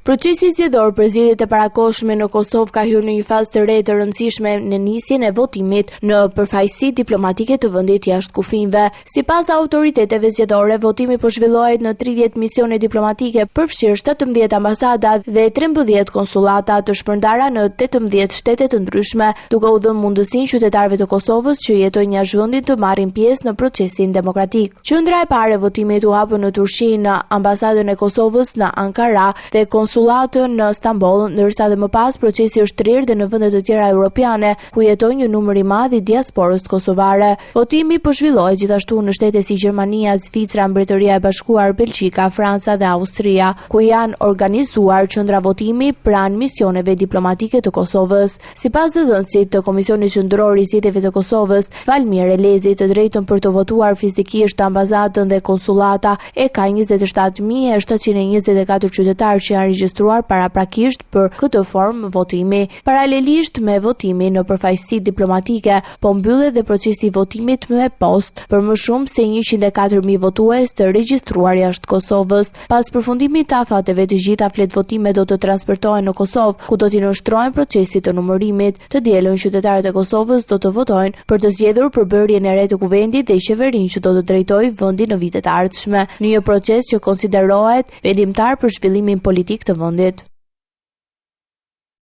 Procesi zgjedhor për zgjedhjet e parakohshme në Kosovë ka hyrë në një fazë të re të rëndësishme në nisjen e votimit në përfaqësitë diplomatike të vendit jashtë kufinjve. Sipas autoriteteve zgjedhore, votimi po zhvillohet në 30 misione diplomatike, përfshirë 17 ambasada dhe 13 konsullata të shpërndara në 18 shtete të ndryshme, duke u dhënë mundësinë qytetarëve të Kosovës që jetojnë jashtë vendit të marrin pjesë në procesin demokratik. Qendra e parë e votimit u hapë në Turqi në ambasadën e Kosovës në Ankara dhe konsullatën në Stamboll, ndërsa dhe më pas procesi është shtrirë dhe në vende të tjera europiane, ku jeton një numër i madh i diasporës kosovare. Votimi po zhvillohet gjithashtu në shtete si Gjermania, Zvicra, Mbretëria e Bashkuar, Belgjika, Franca dhe Austria, ku janë organizuar qendra votimi pranë misioneve diplomatike të Kosovës. Sipas zëdhënësit të Komisionit Qendror i Zgjedhjeve të Kosovës, Valmir Elezi, të drejtën për të votuar fizikisht në ambasadën dhe konsullata e ka 27724 qytetarë që janë regjistruar paraprakisht për këtë formë votimi. Paralelisht me votimin në përfaqësitë diplomatike, po mbyllet dhe procesi i votimit me postë për më shumë se 104.000 votues të regjistruar jashtë Kosovës. Pas përfundimit të afateve, të gjitha fletëvotimet do të transportohen në Kosovë, ku do t'i nënshtrohen procesit të numërimit. Të dielën, qytetarët e Kosovës do të votojnë për të zgjedhur përbërjen e re të Kuvendit dhe qeverinë që do të drejtojë vendin në vitet e ardhshme, në një proces që konsiderohet vendimtar për zhvillimin politik të vendit.